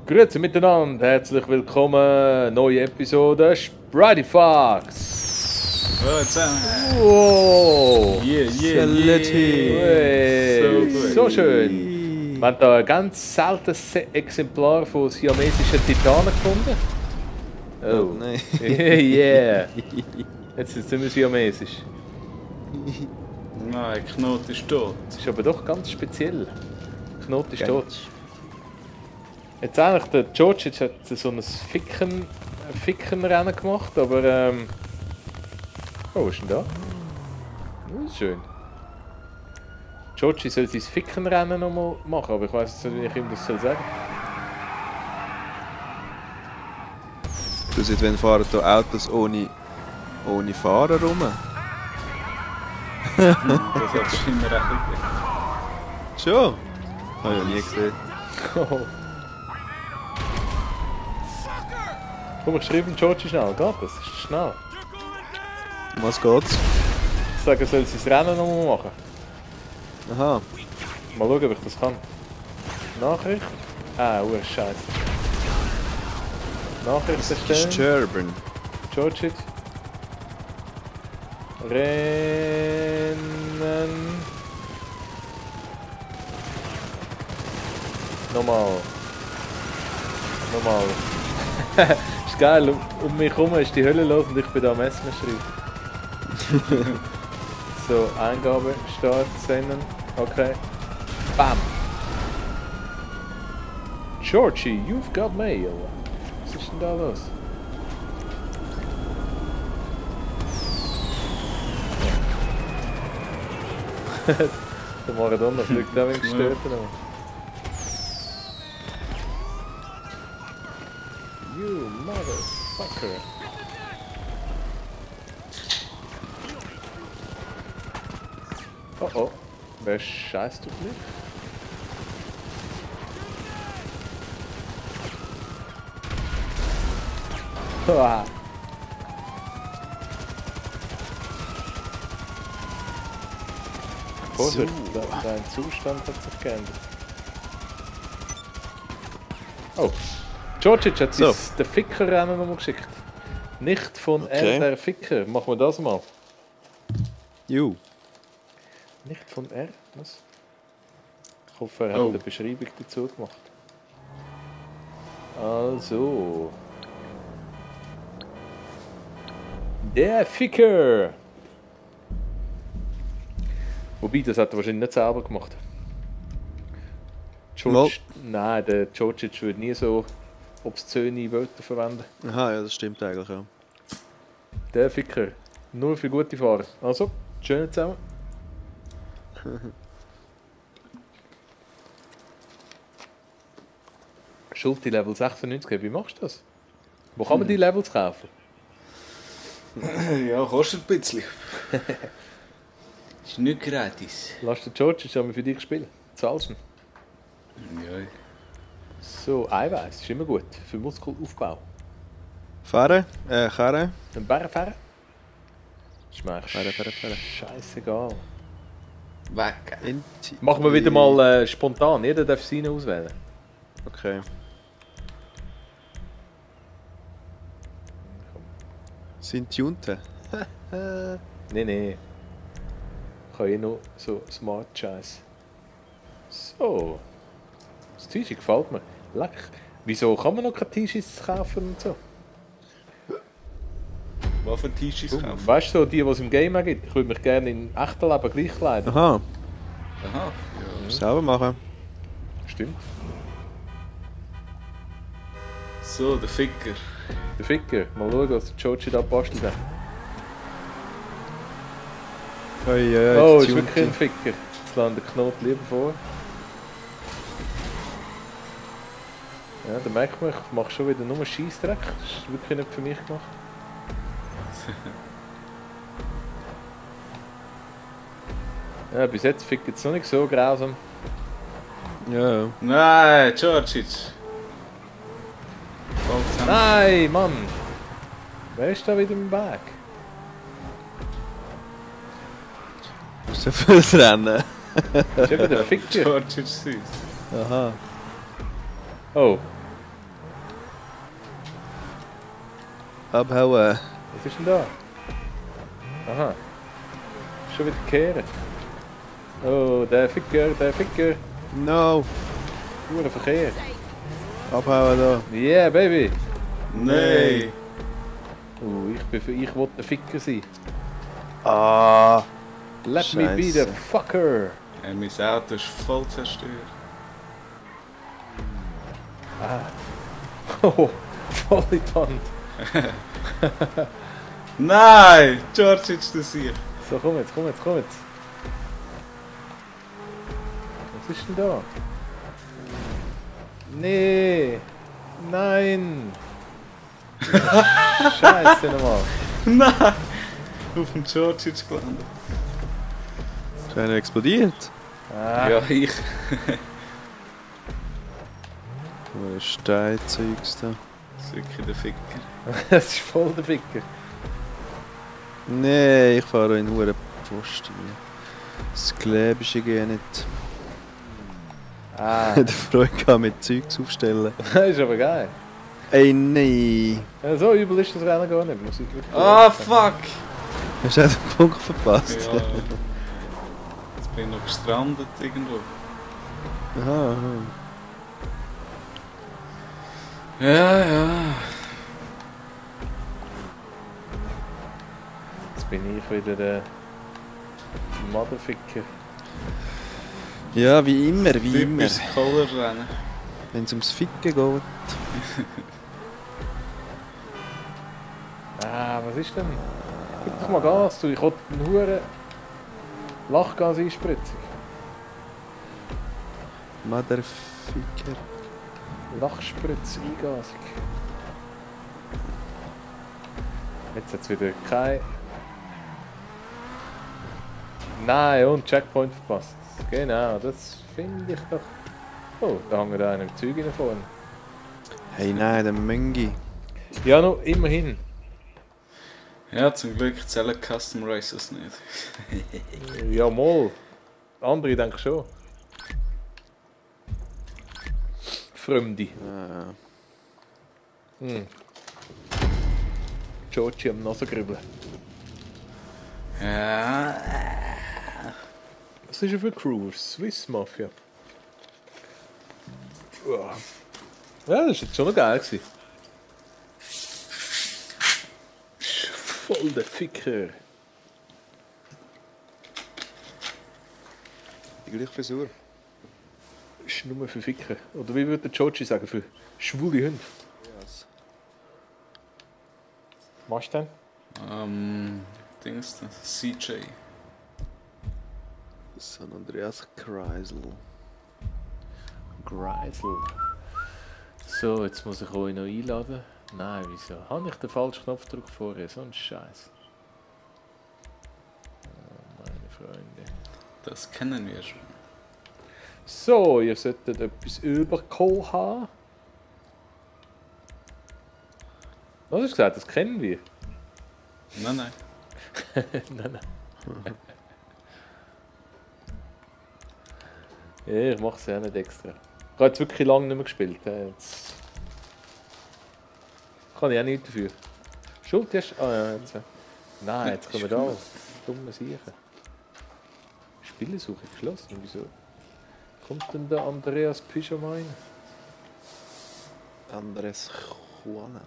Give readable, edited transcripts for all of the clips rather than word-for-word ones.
Grüezi miteinander, herzlich willkommen, neue Episode Sprite Fox. Oh, zusammen. Wow. Hey. So schön. Wir haben hier ein ganz seltenes Exemplar von siamesischen Titanen gefunden. Oh, nein. Yeah. Jetzt sind wir siamesisch. Nein, Knot ist tot. Das ist aber doch ganz speziell. Knot ist tot. Jetzt eigentlich, der George hat so ein Fickenrennen gemacht, aber oh, was ist denn da? Das ist schön. George soll sein Fickenrennen nochmal machen, aber ich weiss nicht, wie ich ihm das sagen soll. Du siehst, wenn fahren hier Autos ohne Fahrer rum? Das hat es immer ein bisschen. Schon? Habe ich ja nie gesehen. Oh. Komm, ich schreibe dem George schnell, geht das? Ist schnell. Um was geht's? Ich sage, er soll sein Rennen nochmal machen. Aha. Mal schauen, ob ich das kann. Nachricht? Ah, Scheiße. Nachricht Das erstellen. ist Gerben. George. Rennen. Nochmal. Ist geil, um mich herum ist die Hölle los und ich bin da am Essen schreiben. So, Eingabe, Start, senden. Okay. Bam! Georgie, you've got mail. Was ist denn da los? Der Maradona fliegt auch gestört. You motherfucker. Oh oh. Wer scheißt auf mich? Uah. Vorsicht, dein Zustand hat sich geändert. Oh. Georgic hat So. den Ficker-Rennen nochmal geschickt. Nicht von Okay. R, der Ficker. Machen wir das mal. Ju. Nicht von R? Was? Ich hoffe, er hat eine Beschreibung dazu gemacht. Also. Der Ficker! Wobei, das hat er wahrscheinlich nicht selber gemacht. George, nein, der Georgic würde nie so obszöne Wörter verwenden. Aha, ja, das stimmt eigentlich, ja. Der Ficker. Nur für gute Fahrer. Also, schön zusammen. Schulte Level 96, wie machst du das? Wo kann man die Levels kaufen? Ja, kostet ein bisschen. Ist nicht gratis. Lass den George schon mal für dich spielen. Zahlst du ihn? Ja. So, Eiweiß ist immer gut für Muskelaufbau. Fahren? Karren? Ein Bärenfahren? Ist mir Fahren. scheißegal. Weg. Machen wir wieder mal spontan. Jeder darf seine auswählen. Okay. Sind die unten? Nee. Ich kann eh nur so smart Scheiß. So. Das T-Shirt gefällt mir. Leck. Wieso kann man noch keine T-Shirts kaufen und so? Was für T-Shirts kaufen? Weißt du, so die es im Game auch gibt? Ich würde mich gerne im echten Leben gleich kleiden. Aha. Aha. Selber machen. Stimmt. So, der Ficker. Der Ficker. Mal schauen, was der George da bastelt hat. Oh, ist wirklich ein Ficker. Jetzt landet der Knot lieber vor. Ja, da merkt man, ich mache schon wieder nur Scheissdreck. Das ist wirklich nicht für mich gemacht. Ja, bis jetzt fickt es noch nicht so grausam. Ja. Nein, Georgic. Nein, Mann! Wer ist da wieder im Weg? So fürs Rennen. Das ist eben der Ficker. George ist süß. Aha. Oh. Abhauen. Was ist denn da? Aha. Schon wieder kehren. Oh, der Ficker, der Ficker. No. Pure Verkehr. Abhauen da. Yeah, baby. Nein! Ich wollte ein Ficker sein. Ah. Let me be the Scheisse. fucker. Mein Auto ist voll zerstört. Oh, voll in die Wand. Nein! George ist das hier. So, komm jetzt, komm jetzt, komm jetzt. Was ist denn da? Nee. Nein. Scheiße nochmal. Nein! Auf dem George ist gelandet. Ist einer explodiert? Ah, Ja, ich. Steinzeugs da. Das ist wirklich der Ficker. das ist voll der Ficker. Nee, ich fahre in hure Pfosten. Das Klebische geht nicht. Ah, Der Freude gehabt mit Zeugs aufstellen. das ist aber geil. Ey, nein. Ja, so übel ist das Rennen gar nicht, muss ich wirklich Ah, sagen. fuck! Hast du auch den Punkt verpasst? Ja. Jetzt bin ich noch gestrandet irgendwo. Aha, aha. Ja, ja. Jetzt bin ich wieder der Motherficker. Ja, wie immer, wie immer. Typisch Colorrennen. Wenn es ums Ficken geht. Ah, was ist denn? Gib doch mal Gas, du. Ich wollte einen Huren Lachgas einspritzen. Motherficker. Lachspritz eingasig. Jetzt hat es wieder kein... Nein, und Checkpoint verpasst. Genau, das finde ich doch... Oh, da hängt einer im Zeug rein vorne. Hey, nein, der Möngi. Ja, noch immerhin. Ja, zum Glück zählen Custom Races nicht. Ja, mal. Andere denken schon. Fremde. Hm. Georgie am Nasengrübeln. Ja. Was ist er für Crew? Swiss Mafia. Uah. Ja, das war jetzt schon noch geil gewesen. Voll der Ficker. Die gleiche Frisur. Ist nur für Ficker. Oder wie würde der Georgie sagen? Für schwule Hunde. Yes. Was denn? Dings, CJ. San Andreas Kreisel. Greisel. So, jetzt muss ich euch noch einladen. Nein, wieso? Habe ich den falschen Knopfdruck vorher? So ein Scheiß. Oh, meine Freunde. Das kennen wir schon. So, ihr solltet etwas überkommen haben. Was hast du gesagt? Das kennen wir. Nein, nein. Nein, nein. Ja, ich mache es ja nicht extra. Ich habe jetzt wirklich lange nicht mehr gespielt. Jetzt kann ich auch nichts dafür. Schuld hast du? Ah ja, jetzt. Nein, jetzt kommen wir da. Dumme Sachen. Spielesuche geschlossen. Wieso? Kommt denn der Andreas Pischam rein? Andres Juana.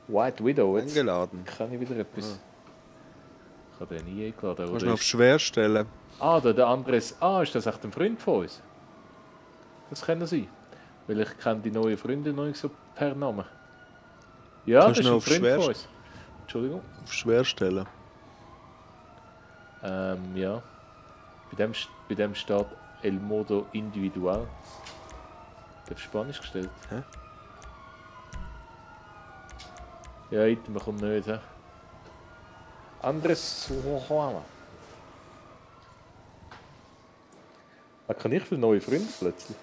White Widow, jetzt Eingeladen. kann ich wieder etwas. Ich habe den nie eingeladen. Kannst Oder du noch auf ist... schwer stellen? Ah, der Andres. Ah, ist das echt ein Freund von uns? Das kann er sein. Weil ich kenne die neuen Freunde noch nicht so per Namen. Ja, Kannst das ist du noch ein auf Freund schwer von uns. Entschuldigung. Auf schwer stellen. Ja. Bei dem steht El Modo Individual. Der auf Spanisch gestellt. Hä? Ja, Item kommt nicht. He? Andres Juana. Was kann ich für neue Freunde plötzlich?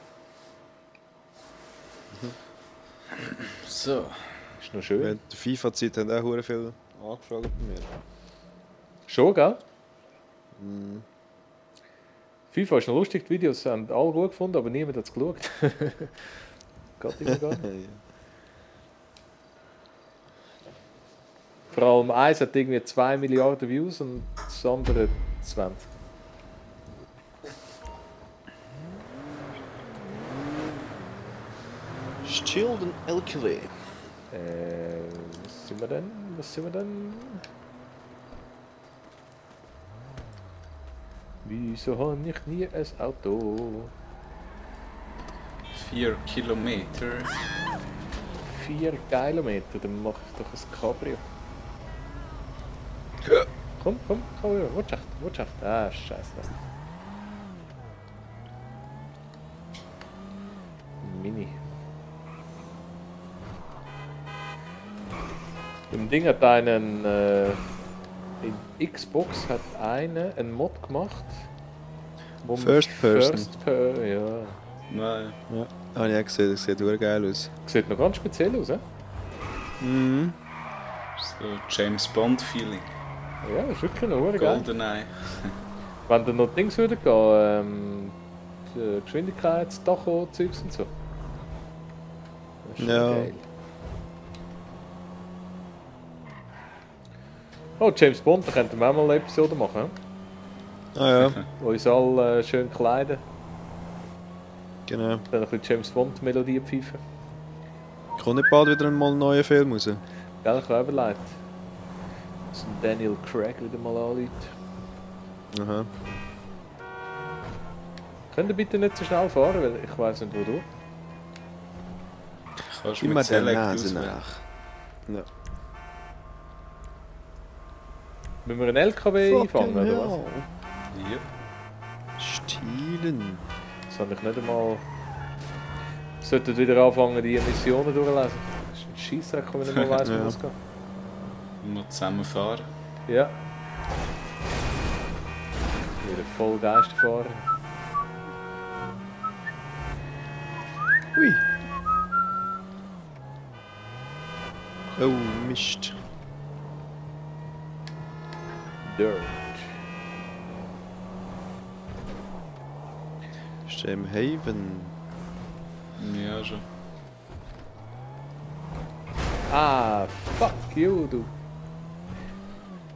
So. Ist noch schön. Während der FIFA-Zeit haben auch hure viele angefragt bei mir. Schon, gell? FIFA ist noch lustig, die Videos haben alle gut gefunden, aber niemand hat es geschaut. Geht immer gar nicht. Vor allem eins hat irgendwie 2 Milliarden Views und das andere 20. Schilden LKW. Was sind wir denn? Was sind wir denn? Wieso habe ich nie ein Auto? 4 Kilometer. 4 Kilometer, dann mach ich doch ein Cabrio. Komm, Cabrio, Wirtschaft. Ah, scheiße. Mini. Im Ding hat einen... in Xbox hat einen Mod gemacht. wo man First Person. Ja. Nein. Ja, habe ich auch gesehen, das sieht sehr geil aus. Sieht noch ganz speziell aus, eh? Mhm. So James Bond Feeling. Ja, das ist wirklich noch geil. Goldeneye. Wenn da noch Dings würden gehen, Geschwindigkeits-Tacho-Zeugs und so. Das ist schon Ja. geil. Oh, James Bond, da könnten wir auch mal eine Episode machen. He? Ah ja, Uns alle schön kleiden. genau. Dann ein bisschen James Bond Melodie pfeifen. Kommt nicht bald wieder mal ein neuer Film raus? Gell, ich habe überlegt. Dass ein Daniel Craig wieder mal anruft. Aha. Könnt ihr bitte nicht so schnell fahren, weil ich weiss nicht wodurch. Kannst du Immer mit der Select Nase auswählen. nach. Ja. Müssen wir einen LKW einfangen, oder was? Ja. Stielen. Das habe ich nicht einmal... Sollten wieder anfangen, die Missionen durchlesen. Das ist ein Scheissdreck, wenn man nicht mal weiss, wie Ja. das geht. Wir zusammen fahren. Ja. Wieder voll Geisterfahrer. Ui. Oh, Mist. Dirt. Ist der im Haven? Ja, schon. Ah, fuck you, du.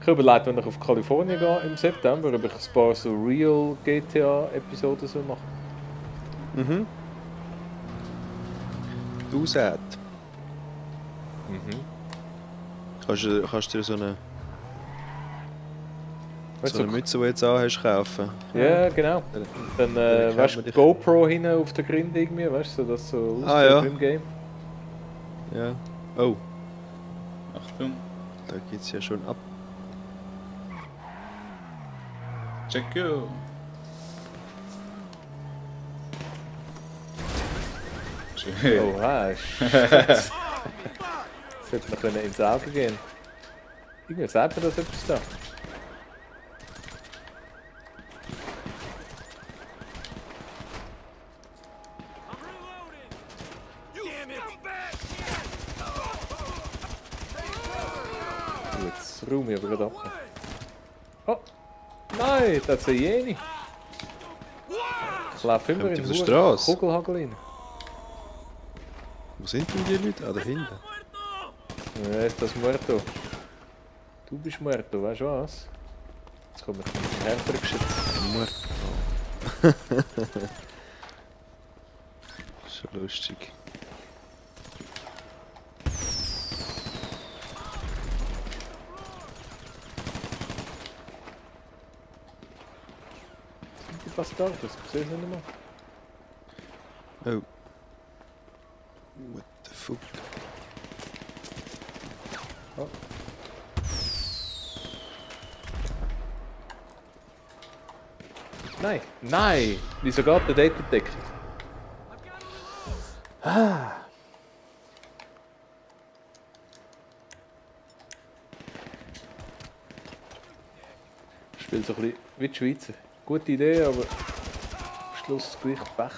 Ich habe überlegt, wenn ich auf Kalifornien gehe im September, ob ich ein paar so Real GTA-Episoden so machen. Mhm. Du sagst. Mhm. Kannst du dir so eine Weißt so du, eine Mütze, die du jetzt anhast, kaufen? ja, genau. Dann, kennt weißt du, man dich. GoPro hinten auf der Grind irgendwie, weißt du, so, dass so Ah, aussieht ja. im Game. Ja. Oh, Achtung. da geht's ja schon ab. Check you. Schön. Oh, ah, shit. Das hätte man können ins Auge gehen. Irgendwie sagt mir das etwas da. Jetzt räume ich aber gerade ab. Oh! Nein, das ist eine Jene. Ich laufe immer Kommt in auf der den Straße? Kugelhagel rein. Wo sind denn die Leute? Ah, da hinten. Ja, ist das Muerto. Du bist Muerto, weißt du was? Jetzt komme ich mit dem härteren Geschütz. Schon lustig. Die Bastardos, ich sehe sie nicht mehr. Oh. What the fuck? Oh. Nein, nein! Wieso geht der dort entdeckt? Ah. Ich spiele so ein bisschen wie die Schweizer. Gute Idee, aber am Schluss gleich Pech.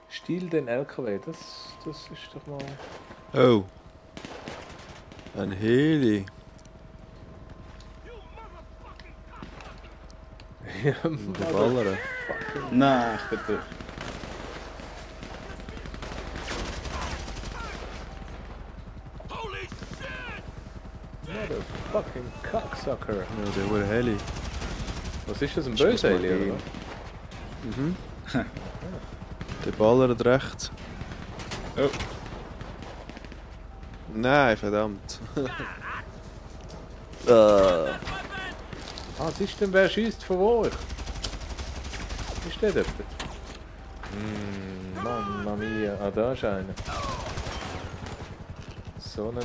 Stil den LKW, das ist doch mal... Oh. Ein Heli. Ja, Der Baller. Nein, ich bin durch. Motherfucking cocksucker. Ja, der wurde Heli. Was ist das, ein Ich muss böser mal Alien, gehen. oder? Mhm. Der ballert rechts. Oh, Nein, verdammt. Was ist denn, wer schießt von wo? Ist der jemand? Mamma mia. Ah, da ist einer. So ein Ass.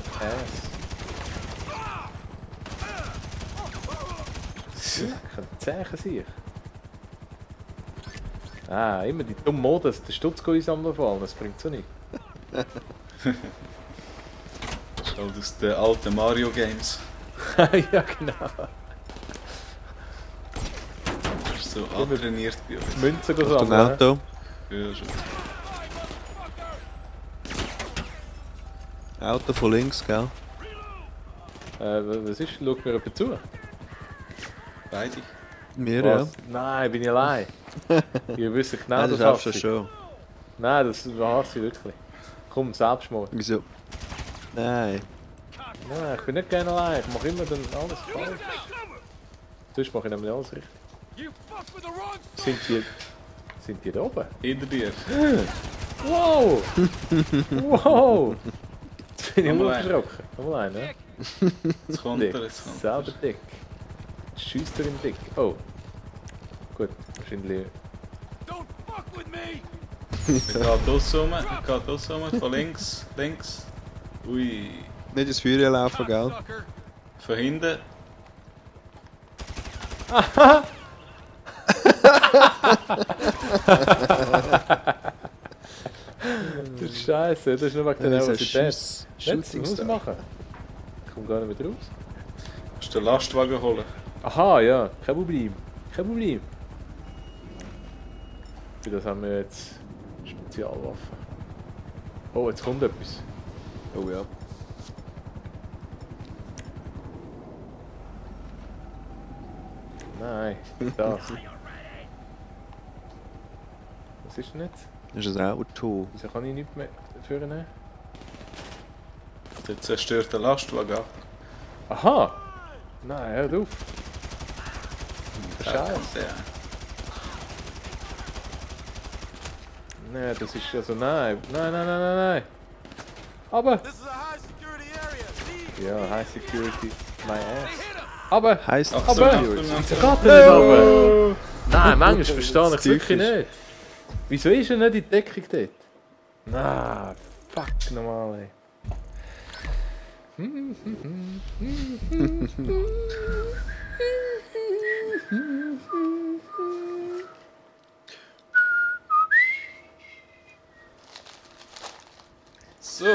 Kein Zeichen sich. Ah, immer die dumme Modus, den Stutz einsammeln vor allem, das bringt so nicht. das ist halt aus den alten Mario Games. Ja, genau. Das ist so antrainiert bei uns. Münzen Ein sammeln. Auto. Ja, schon. Auto von links, gell? Was ist? Schau mir jemand zu. Beide. Mir, ja. Was? Nein, bin ich allein. Ihr wisst genau, Nein, das das schaffst du hasse ich. schon. Nein, das war sie wirklich. Komm, Selbstmord. Wieso? Nein. Nein, ich bin nicht gerne allein. Ich mache immer dann alles falsch. Sonst mache ich nämlich alles richtig. Sind die da oben? Hinter dir. Wow! Wow! Jetzt bin ich Komm nur rein. verschrocken. Komm rein, ne? Jetzt kommt Dick. er, jetzt kommt er. Selber dick. Schießt er im Dick. Oh. Gut, wahrscheinlich. Er geht aus rum, von links, links. Ui, Nicht ins Feuer laufen, gell? von hinten. Das ist scheiße, das ist nur wegen der Nervosität. Jetzt, Shooting muss ich Star. machen. Ich komme gar nicht mehr raus. Musst du den Lastwagen holen? Aha, ja, kein Problem. Kein Problem. Für das haben wir jetzt Spezialwaffen. Oh, jetzt kommt etwas. Oh ja. Nein, das. Was ist denn jetzt? Das ist ein Auto. Wieso kann ich nichts mehr führen? Der zerstört den Lastwagen ab. Aha! Nein, hört auf. Da Scheiße. kommt der. Nein, das ist also nein. Nein. Aber. Ja, High Security, my ass. Aber. Heißt Ach so, Aber. Achtung, Wieso Achtung. geht er nicht runter? Nein, manchmal verstehe ich es Typisch. wirklich nicht. Wieso ist er nicht in die Deckung dort? Nein, fuck normal, ey. So,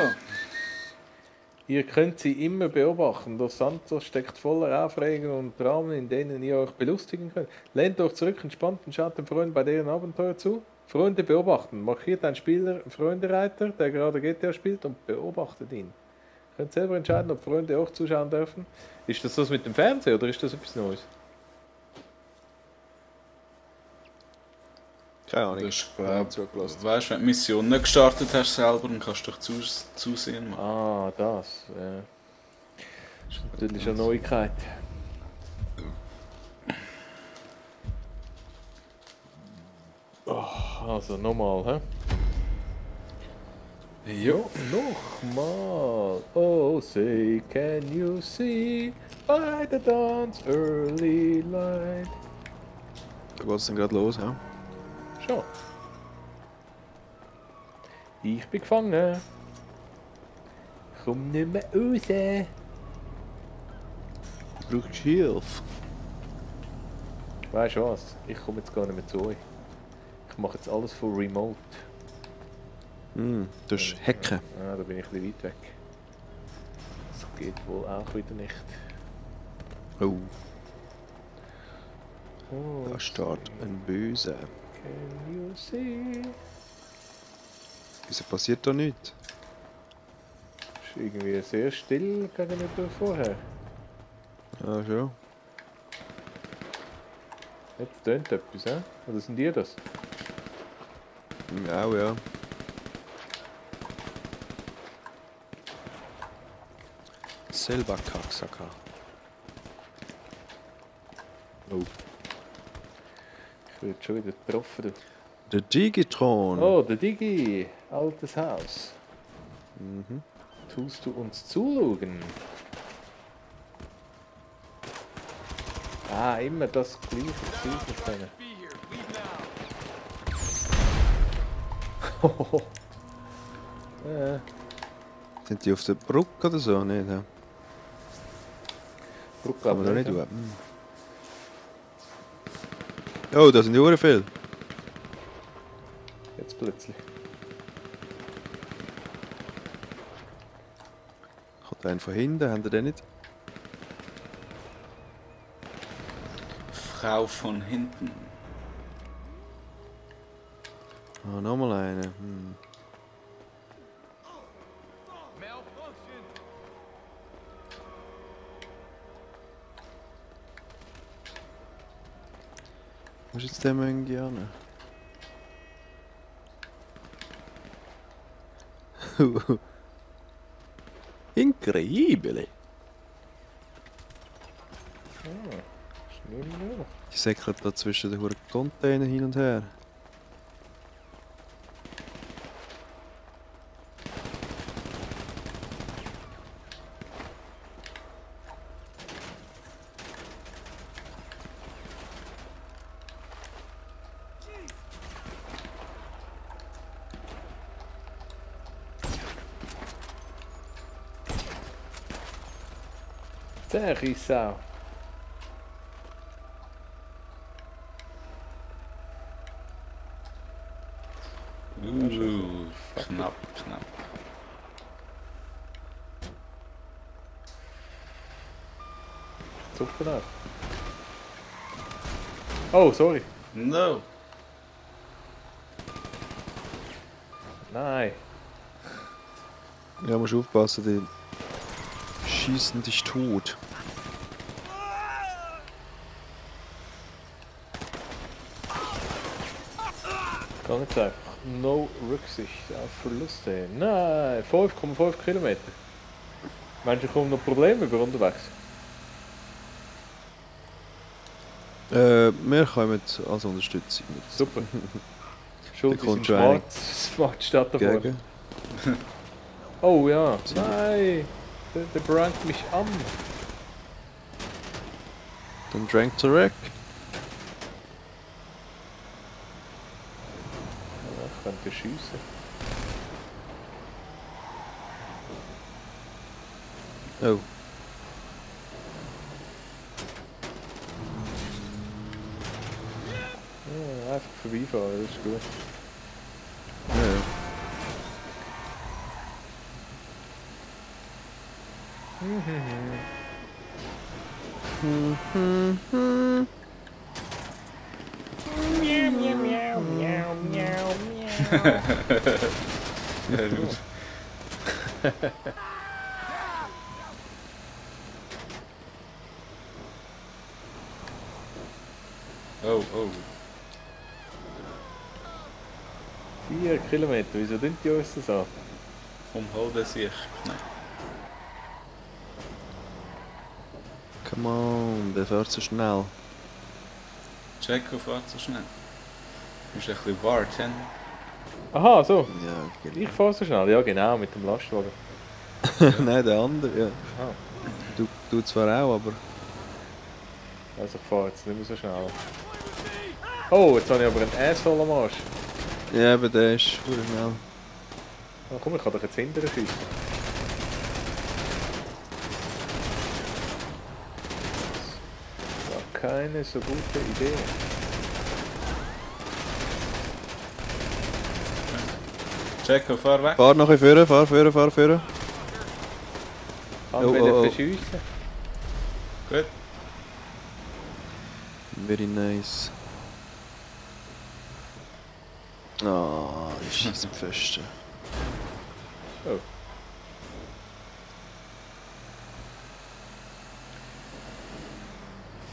Ihr könnt sie immer beobachten. Dos Santos steckt voller Aufregung und Dramen, in denen ihr euch belustigen könnt. Lehnt euch zurück, entspannt und schaut den Freunden bei deren Abenteuer zu. Freunde beobachten. Markiert einen Spieler, Freundereiter, der gerade GTA spielt, und beobachtet ihn. Ihr könnt selber entscheiden, ob Freunde auch zuschauen dürfen. Ist das was mit dem Fernseher oder ist das etwas Neues? Keine Ahnung. das ist Ich habe zugelassen. weißt du, wenn du die Mission nicht gestartet hast selber, dann kannst du doch zusehen machen. Ah, das. Das ist natürlich eine Neuigkeit. Oh, also nochmal, hä? Jo. Nochmal. Oh, say, can you see by the dawn's early light? Da geht es dann gerade los, ja? Schon. Ich bin gefangen. Komm nicht mehr raus. Du brauchst Hilfe. Weißt du was? Ich komme jetzt gar nicht mehr zu euch. Ich mache jetzt alles von Remote. Du hast Hacken. Ah, da bin ich ein bisschen weit weg. Das geht wohl auch wieder nicht. Oh, Oh, da steht ein Böse. can you see? Wieso passiert da nichts? Ist irgendwie sehr still gegenüber vorher. Ah, schon. Jetzt tönt etwas, hä? Oder sind ihr das? Auch, ja. Selber Kacksacker. Oh. Ich werde schon wieder getroffen. Du. Der Digitron. Oh, der Digi. Altes Haus. Mhm. Tust du uns zuschauen? Ah, immer das gleiche Ziel mit denen. Sind die auf der Brücke oder so? Nicht, ja. Brücke Kann man da nicht abbrechen. tun. Oh, da sind die Uhren viel. Jetzt plötzlich. Kommt einen von hinten, haben die den nicht? Frau von hinten. Ah, nochmal eine. Hm. Wo ist jetzt der Möngianer? Incredibile! Die säckeln da zwischen den Huren Container hin und her. Sau. Knapp, knapp. Super nach. Oh, sorry. No! Nein. Ja, musst aufpassen, die schießen dich tot. Ganz einfach. No Rücksicht auf Verluste. Nein, 5,5 Kilometer. Meinst du, kommen noch Probleme über unterwegs? Wir kommen als Unterstützung mit. Super. Schuld kommt ist schon in Smart Stadt davor. Gegen. Oh ja, nein. Der brandt mich an. Dann drank zurück. Ich könnte schiessen. Oh. Ja, einfach vorbeifahren, das ist gut. Ja. Oh, oh. 4 Kilometer, wieso tun die uns das an? Komm, hol den sich. Nein. Come on, der fährt so schnell. Jacko fährt so schnell. Du musst ein bisschen warten. Aha, so. Ja, Ich fahre so schnell, ja genau, mit dem Lastwagen. Nein, der andere, ja. Ah, Du zwar auch, aber... also ich fahre jetzt nicht mehr so schnell. Oh, jetzt habe ich aber einen Asshole am Arsch. Ja, aber der ist verdammt schnell. Oh, komm, ich kann doch jetzt hinterher schiessen. Das war keine so gute Idee. Jacko, fahr weg. Fahr nachher vorne, fahr vorne. Kann Oh, ich oh, oh. verschiessen? Gut. Very nice. Ah, die Scheisspfosten. Oh.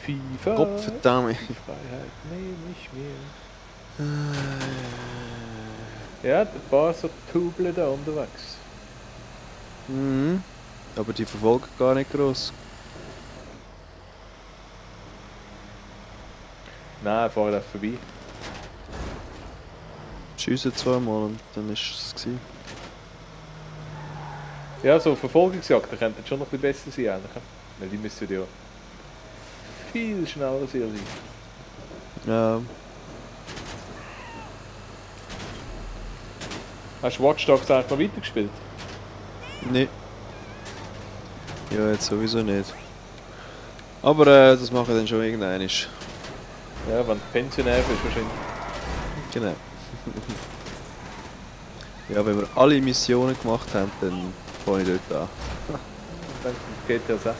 FIFA. Gottverdammt. Die Freiheit nehme ich mir. Ja, ein paar so Tubeln da unterwegs. Mhm. Aber die verfolgen gar nicht gross. Nein, fahren einfach vorbei. Schiessen zweimal und dann ist es gewesen. Ja, so Verfolgungsjagden könnten schon noch ein bisschen besser sein eigentlich. Weil die müssen ja viel schneller sein. Ja, Hast du Watch Dogs eigentlich noch weitergespielt? nee. Ja, jetzt sowieso nicht. Aber das mache ich dann schon irgendwann. Ja, wenn du Pensionär bist wahrscheinlich. Genau. Ja, wenn wir alle Missionen gemacht haben, dann fange ich dort an. Dann geht ja 6.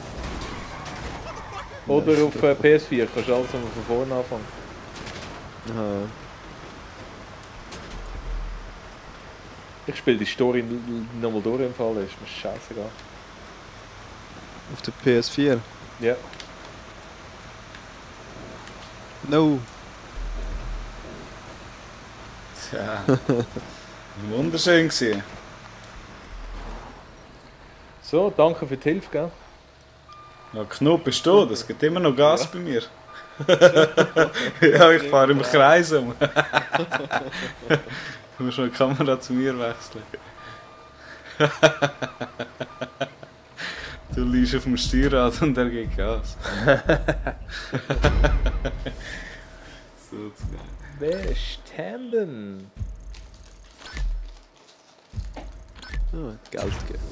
Oder auf PS4 kannst du alles von vorne anfangen. Aha. Ich spiele die Story nochmal durch im Fall, ist mir scheißegal. Auf der PS4? Ja. No. Tja. Wunderschön gewesen. So, danke für die Hilfe, gell? Ja, Knopf ist da, das gibt immer noch Gas bei mir. Ja, ich fahre im Kreis um. Du musst mal die Kamera zu mir wechseln. Du liegst auf dem Steuerrad und er gibt Gas. So zu geil. Bestanden! Oh, Geld geben.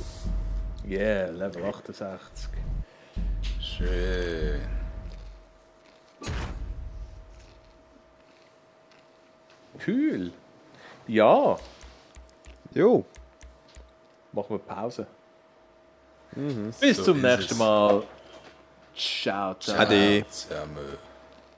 Yeah, Level 68. Schön. Cool! Ja, Jo. machen wir Pause. Mhm. Bis So zum ist nächsten es. Mal. Ciao, ciao. Ade. Zusammen.